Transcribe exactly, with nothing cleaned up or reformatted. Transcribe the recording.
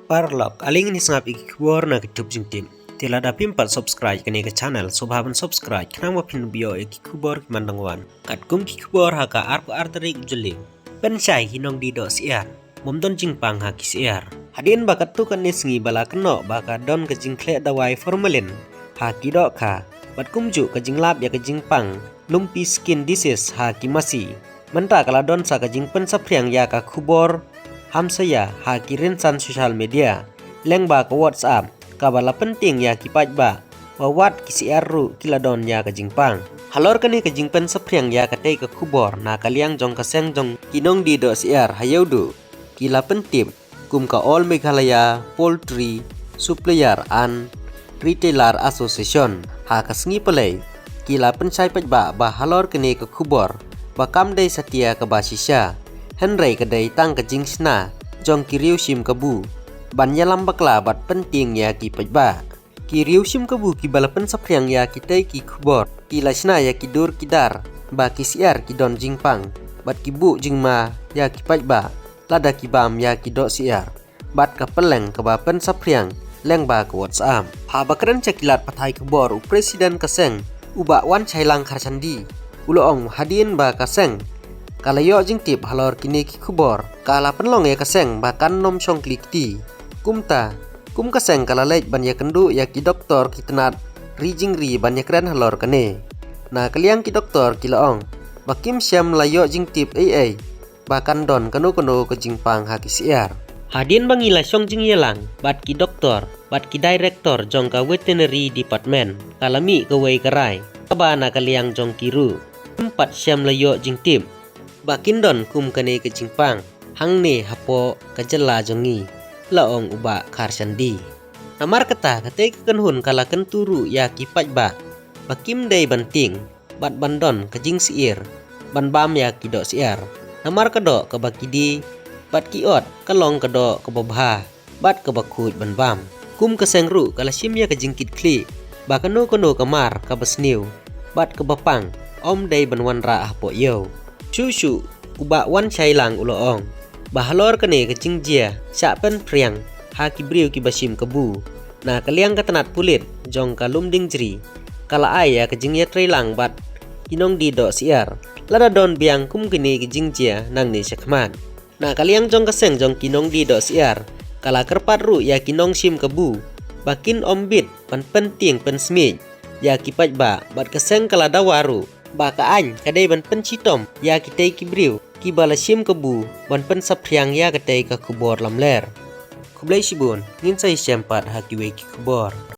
Paralok, ale ngin ïa sngap ïa ki khubor na ka YouTube jingtip. Te lada phim pat subscribe kane ka channel, sngewbha ban subscribe khnang ba phin ïoh ïa ki khubor ki man dang wan. Katkum ki khubor ha ka arphew ar tarik u Jylliew. Pynshai ki nongdie dohsyiar, ym don jingpang ha ki syiar. Hadien ba katto katne sngi ba la kynnoh ba ka don ka jingkhleh dawai formalin ha ki dohkha, bad kumjuh ka jinglap ïa ka jingpang lumpy skin disease ha ki masi. Mynta ka la don sa ka jingpynsaphriang ïa ka khubor hamsaïa ha ki rynsan social media, lyngba ka WhatsApp, kaba la pyntieng ïa ki paidbah ba wat ki syiar ruh ki la don ïa ka jingpang. Halor kane ka jingpynsaphriang ïa katei ka khubor na ka liang jong ka seng jong ki nongdie dohsyiar ha Ïewduh, ki la pyntip kum ka All Meghalaya Poultry Supplier and Retailer Association, ha ka sngi Palei, ki la pynshai paidbah ba halor kane ka khubor ba kam dei satia kaba shisha, hynrei ka dei tang ka jingshna jong ki riew shim kabu ban ïalam bakla bad pyntieng ïa ki paidbah. Ki riew shim kabu kiba la pynsaphriang ïa kitei ki khubor ki la shna ïa ki dur ki dar ba ki syiar ki don jingpang bad ki buh jingma ïa ki paidbah lada ki bam ïa ki dohsyiar, bad ka pylleng kaba pynsaphriang lyngba ka WhatsApp. Haba kren sha ki lad pathai khubor, u President ka seng, u Bah Wanshailang Kharshandi, u la ong hadien ba ka seng ka la ïoh jingtip halor kine ki khubor, ka la pynlong ïa ka seng ba kan nym shong kli kti. Kumta, kum ka seng ka la leit ban ïakynduh ïa ki doktor ki tnat ri jingri ban ïakren halor kane. Na ka liang ki doktor ki la ong ba kim shym la ïoh jingtip ei ei ba kan don kano kano ka jingpang ha ki syiar. Hadien ba ngi la shong jingïalang bad ki doktor bad ki director jong ka Veterinary Department, ka la mih kawei ka rai kaba na ka liang jong ki ruh kim pat shym la ïoh jingtip ba kin don kum kane ka jingpang hangne hapoh ka jylla jong ngi, la ong u Bah Kharshandi. Namar kata, katei ka kynhun ka la kyntu ruh ïa ki paidbah ba kim dei ban tieng bad ban don ka jingsyier ban bam ïa ki dohsyiar, namar ka doh kaba ki die bad ki ot ka long ka doh kaba bha bad kaba khuid ban bam. Kum ka seng ruh ka la shim ïa ka jingkitkhlieh ba kano kano ka mar kaba sniew bad kaba pang ym dei ban wanrah hapoh ïew. Shuh shuh, u Bah Wanshailang u la ong ba halor kane ka jingjia shah pynphriang ha ki briew kiba shim kabu, na ka liang ka tnat pulit jong ka Lumdiengjri ka la ai ïa ka jingïatreilang bad ki nongdie dohsyiar lada don biang kum kine ki jingjia nangne shakhmat. Na ka liang jong ka seng jong ki nongdie dohsyiar, ka la kyrpad ruh ïa ki nongshim kabu ba kin ym bit ban pyntieng pynsmiej ïa ki paidbah, bad ka seng ka la dawa ruh ba ka aiñ ka dei ban pynshitom ïa kitei ki briew kiba la shim kabu ban pynsaphriang ïa katei ka khubor lamler. Khublei shibun, ngin sa ïashem pat ha kiwei ki khubor.